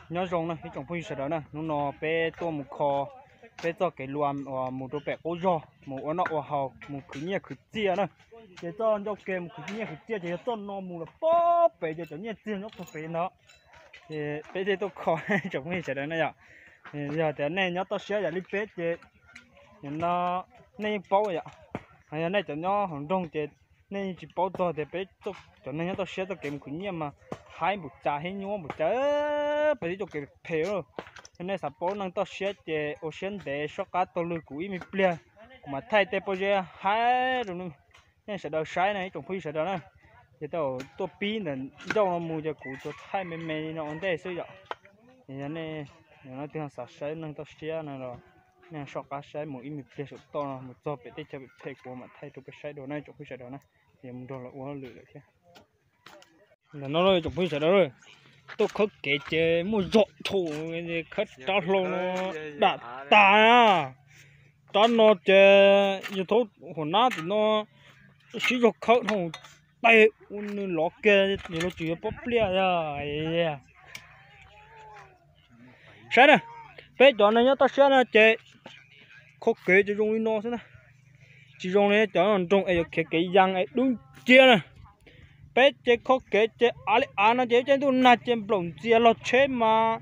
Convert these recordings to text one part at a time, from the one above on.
Nyob zoo na ib tsoom phooj ywg sawv daws na, hnub no peb tuaj mus kho peb txoj kev lua uas mus rau pem qub zog mus ua noj ua haus mus khwv nyiaj khwv txiaj na. Ces txoj ncauj ke mus khwv nyiaj khwv txiaj ces yog txoj no mus los pob pem ces cov nyiaj txiag nyob puag pem ntawd. Ces peb thiaj tuaj kho tsoom phooj ywg sawv daws na yom. Yog tias nej nyob toj siab yam li peb ces no nej yeej paub yom. Yog nej cov nyob hauv nroog ces nej yeej tsis paub txog tias peb cov neeg nyob toj siab txoj kev mus khwv nyiaj mas haib npaum cas thiab nyuaj npaum cas, peb tib txoj kev phem. Yog nej xav paub neeg toj siab ces ua siab ntev soj qab taug lw kuv ib me pliag, kuv mam thaij tej pob zeb haib rau nej sawv daws saib na ib tsoom phooj ywg sawv daws na. Ces tau tuaj pib ntawm ncauj no mus ces kuv tsuas thaij me me li no ua ntej xwb yom. Yog nej no twg xav saib neeg toj siab no los nej soj qab saib mus ib me pliag saum toj no mus txog pem teb chaws pem phem kuv mam thaij rau peb saib dua na ib tsoom phooj ywg sawv daws na. Ces mus nrog lawv ua hauj lwm lawm thiab. Ntawm no tsoom phooj ywg sawv daws, tuaj khawb kev ces muaj zog dhau, khawb rab hlau no dam tas na. Rab no ces yog thaub hua nab tim no sib zog khawb dhau tais ua nws lov kiag, yog lov tsis yog pob pliaj. Saib na, peb cov neeg nyob toj siab no ces kho kev ces zoo li no xwb na. Tsis zoo li cov nroog es yuav khiav kev yas es dub nciab na. Peb ces kho kev ces av li av no ces ib caij ntuj nag ces nplaum ntxias los tsheb mas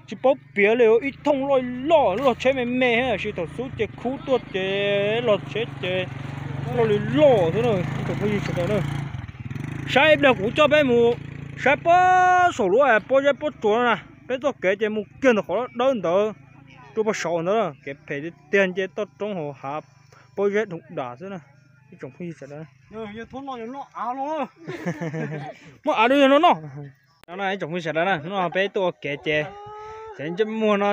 tsis paub piav li, ib thooj loj loj, lub log tsheb me me thiab, tiam sis thaum xub ces khub tuaj ces log tsheb ces loj li loj xwb na ib tsoom phooj ywg sawv daws na. Saib ib pliag kuv coj peb mus saib puag saum lub pob zeb pob tsuas na, peb txoj kev ces mus kiag ntawm qhov dawb ntawd rau puag saud ntawd, kev phem tiag tiag nce toj roob hauv hav pob zeb dhoom dam xwb na ib tsoom phooj ywg sawv daws. Muab av rau yawg no noj. No ib tsoom phooj ywg sawv daws na, hnub no peb tuaj ua kev ces, ces ntsej muag no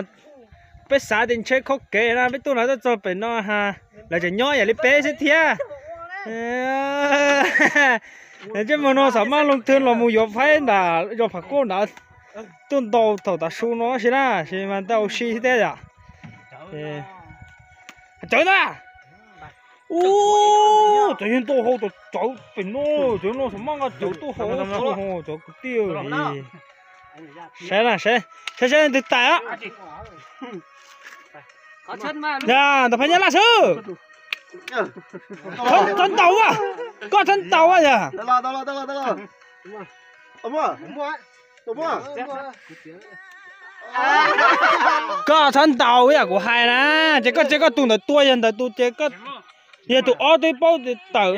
peb xav tias ntshe kho kev na, peb tuaj no tuaj txog pem no ha, lawv tseem nyob yam li peb xwb thiab. Ntsej muag no xav maj loog twg los mus yuav faib ntawm zos Pham Kauj ntawd tuaj ntaus thaum tav su no tab sis na, sis mas ntau si thiab yom. Cawv ntag. Ub, cov yawg ntau hau, cov cawv pem no, cov no xav maj nqa cawv tuaj hau, cov kwv tij. Saib na, saib, saib saib leej twg tais. Yog ntawm Phab Nyab Laj xwb. Txhob ntaus, koj txhob ntaus yog. Koj txhob ntaus yam kuv hais na, ces koj, ces koj tus ntawd tua yog ntawd tus ces koj, yog tus ob twb paub tawm.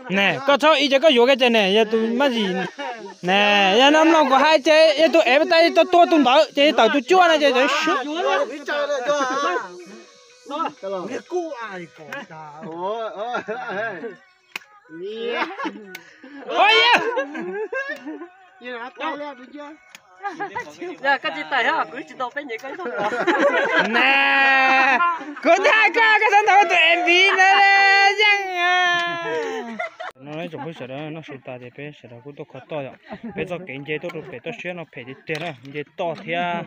Ne, koj txhob ib ces koj yuav kiag ces ne yog tus maj yim. Ne, yog no mloog kuv hais ces yog tus ev tas tua tua tus ntawd ces tawm tus cuaj no ces tawm sib. Yog koj tsis tawm, kuv tsis tau peb nyem koj. Ne, kuv twb hais koj, koj txhob ntaus tus M V ntawd yeej. No ib tsoom phooj sawv daws, noj su tas ces peb sawv daws kuj tuaj kho toj yom. Peb txoj kev nce tuaj rau pem toj siab no phem tiag tiag na, nce toj thiab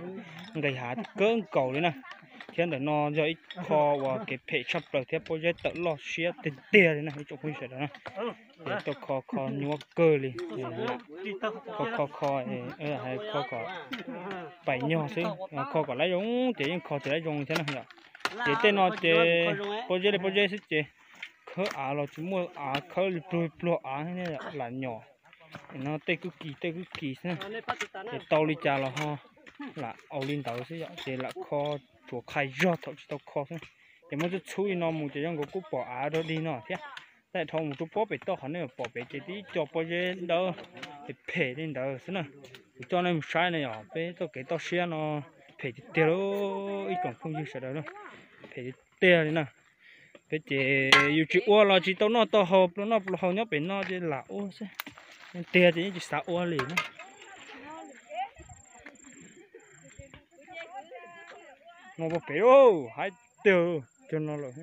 nqis hav kawg nkaus li na. Thiab ntawm no yog ib qho uas kev phem tshaj plaws thiab pob zeb tawm loj siab tiag tiag li na ib tsoom phooj sawv daws na. Ces tuaj kho kho nyuaj kawg li, kho kho kho, kho kom pais nyog xwb, kho kom lab zoo ces yeej kho tsis lab zoo thiab na yom. Ces tej no ces pob zeb li pob zeb xwb ces khawb av los tsis muaj av khawb li pluag pluag av lam nyom. No tej kwj kis tej kwj kis xwb, ces tau li cas los ho lam ua li ntawd xwb yom, ces lam kho tsuas qhai zog thaum tsis tau kho xwb. Ces muab txhub txhub li no mus ces zoo nkaus kuj pom av dog dig no thiab. Tab dhau mus rau pob pem toj qhov nej pom pem ces tib co pob zeb dawb phem li ntawd xwb na. Kuv coj nej mus saib na yom, peb txoj kev toj siab no phem tiag tiag li ib tsoom phooj ywg sawv daws, phem tiag tiag li na. Peb ces yus tsis ua los tsis tau noj tau haus, pluas noj pluas haus nyob pem no ces lam ua xwb. Tiag ces yeej tsis xav ua li na. No pem haib tiag cog no lawm.